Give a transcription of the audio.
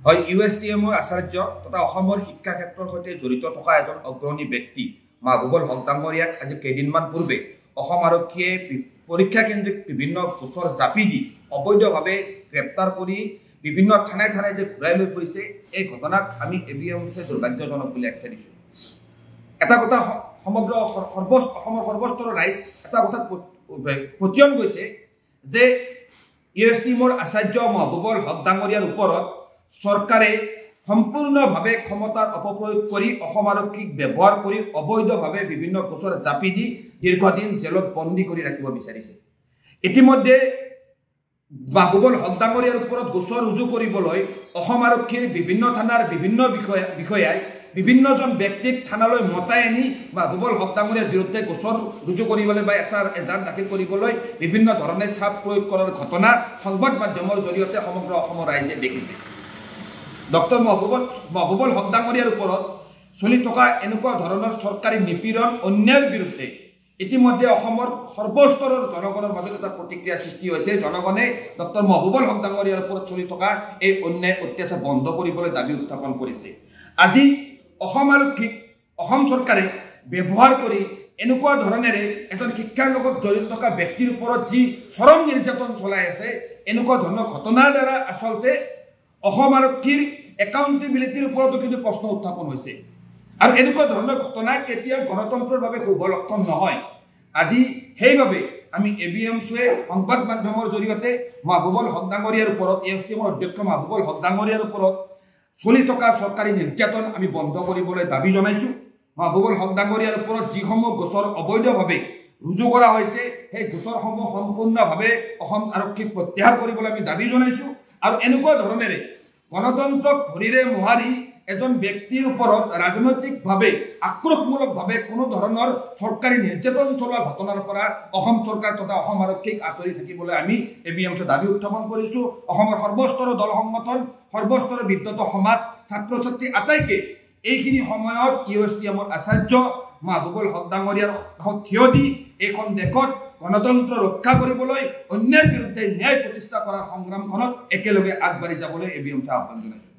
হয়, U S T এমৰ আচাৰ্য তথা অসমৰ শিক্ষা ক্ষেত্ৰৰ সৈতে জড়িত থকা এজন অগ্ৰণী ব্যক্তি মাহবুবুল হক ডাঙৰীয়াক আজি কেইদিনমান পূৰ্বে অসম আৰক্ষীয়ে পৰীক্ষা কেন্দ্ৰিক বিভিন্ন গোচৰ জাপি দি অবৈধভাৱে গ্ৰেপ্তাৰ কৰি বিভিন্ন থানাই থানাই যে ঘূৰাই লৈ ফুৰিছে, এই ঘটনাক আমি এ বি এম চিয়ে দুৰ্ভাগ্যজনক বুলি আখ্যা দিছোঁ। এটা কথা সমগ্ৰ অসমৰ সৰ্বস্তৰৰ ৰাইজ এটা কথাত পতিয়ন গৈছে যে ইউ এছ টি এমৰ আচাৰ্য মাহবুবুল হক ডাঙৰীয়াৰ ওপৰত চৰকাৰে সম্পূৰ্ণভাৱে ক্ষমতাৰ অপপ্ৰয়োগ কৰি অসম আৰক্ষীক ব্যৱহাৰ কৰি অবৈধভাৱে বিভিন্ন গোচৰ জাপি দি দীৰ্ঘদিন জেলত বন্দী কৰি ৰাখিব বিচাৰিছে। ইতিমধ্যে মাহবুবুল হক ডাঙৰীয়াৰ ওপৰত গোচৰ ৰুজু কৰিবলৈ অসম আৰক্ষীৰ বিভিন্ন থানাৰ বিভিন্ন বিষয়াই বিভিন্নজন ব্যক্তিক থানালৈ মতাই আনি মাহবুবুল হক ডাঙৰীয়াৰ বিৰুদ্ধে গোচৰ ৰুজু কৰিবলৈ বা এজাহাৰ দাখিল কৰিবলৈ বিভিন্ন ধৰণে চাপ প্ৰয়োগ কৰাৰ ঘটনা সংবাদ মাধ্যমৰ জৰিয়তে সমগ্ৰ অসমৰ ৰাইজে দেখিছে। ডক্টৰ মাহবুবুল হক ডাঙৰীয়াৰ ওপৰত চলি থকা এনেকুৱা ধৰণৰ চৰকাৰী নিপীড়ন অন্যায়ৰ বিৰুদ্ধে ইতিমধ্যে অসমৰ সৰ্বস্তৰৰ জনগণৰ মাজত এটা প্ৰতিক্ৰিয়া সৃষ্টি হৈছে। জনগণে ডক্টৰ মাহবুবুল হক ডাঙৰীয়াৰ ওপৰত চলি থকা এই অন্যায় অত্যাচাৰ বন্ধ কৰিবলৈ দাবী উত্থাপন কৰিছে। আজি অসম আৰক্ষীক অসম চৰকাৰে ব্যৱহাৰ কৰি এনেকুৱা ধৰণেৰে এজন শিক্ষাৰ লগত জড়িত থকা ব্যক্তিৰ ওপৰত যি চৰম নিৰ্যাতন চলাই আছে, এনেকুৱা ধৰণৰ ঘটনাৰ দ্বাৰা আচলতে অসম আৰক্ষীৰ একাউণ্টেবিলিটিৰ ওপৰতো কিন্তু প্ৰশ্ন উত্থাপন হৈছে। আৰু এনেকুৱা ধৰণৰ ঘটনা কেতিয়াও গণতন্ত্ৰৰ বাবে শুভ লক্ষণ নহয়। আজি সেইবাবে আমি এ বি এম চুৱে সংবাদ মাধ্যমৰ জৰিয়তে মাহবুবুল হক ডাঙৰীয়াৰ ওপৰত, এ এছ টি এমৰ অধ্যক্ষ মাহবুবুল হক ডাঙৰীয়াৰ ওপৰত চলি থকা চৰকাৰী নিৰ্যাতন আমি বন্ধ কৰিবলৈ দাবী জনাইছোঁ। মাহবুবুল হক ডাঙৰীয়াৰ ওপৰত যিসমূহ গোচৰ অবৈধভাৱে ৰুজু কৰা হৈছে, সেই গোচৰসমূহ সম্পূৰ্ণভাৱে অসম আৰক্ষীক প্ৰত্যাহাৰ কৰিবলৈ আমি দাবী জনাইছোঁ। আৰু এনেকুৱা ধৰণেৰে গণতন্ত্ৰক ভৰিৰে মোহাৰি এজন ব্যক্তিৰ ওপৰত ৰাজনৈতিকভাৱে আক্ৰোশমূলকভাৱে কোনো ধৰণৰ চৰকাৰী নিৰ্যাতন চলোৱা ঘটনাৰ পৰা অসম চৰকাৰ তথা অসম আৰক্ষীক আঁতৰি থাকিবলৈ আমি এ বি এম চিয়ে দাবী উত্থাপন কৰিছোঁ। অসমৰ সৰ্বস্তৰৰ দল সংগঠন, সৰ্বস্তৰৰ বিদ্যুৎ সমাজ, ছাত্ৰ ছাত্ৰী আটাইকে এইখিনি সময়ত ইউ এছ টি এমৰ আচাৰ্য মাহবুবুল হক ডাঙৰীয়াৰ কাষত থিয় দি এইখন দেশত গণতন্ত্ৰ ৰক্ষা কৰিবলৈ, অন্যায়ৰ বিৰুদ্ধে ন্যায় প্ৰতিষ্ঠা কৰাৰ সংগ্ৰামখনত একেলগে আগবাঢ়ি যাবলৈ এ বি এম চিয়ে আহ্বান জনাইছোঁ।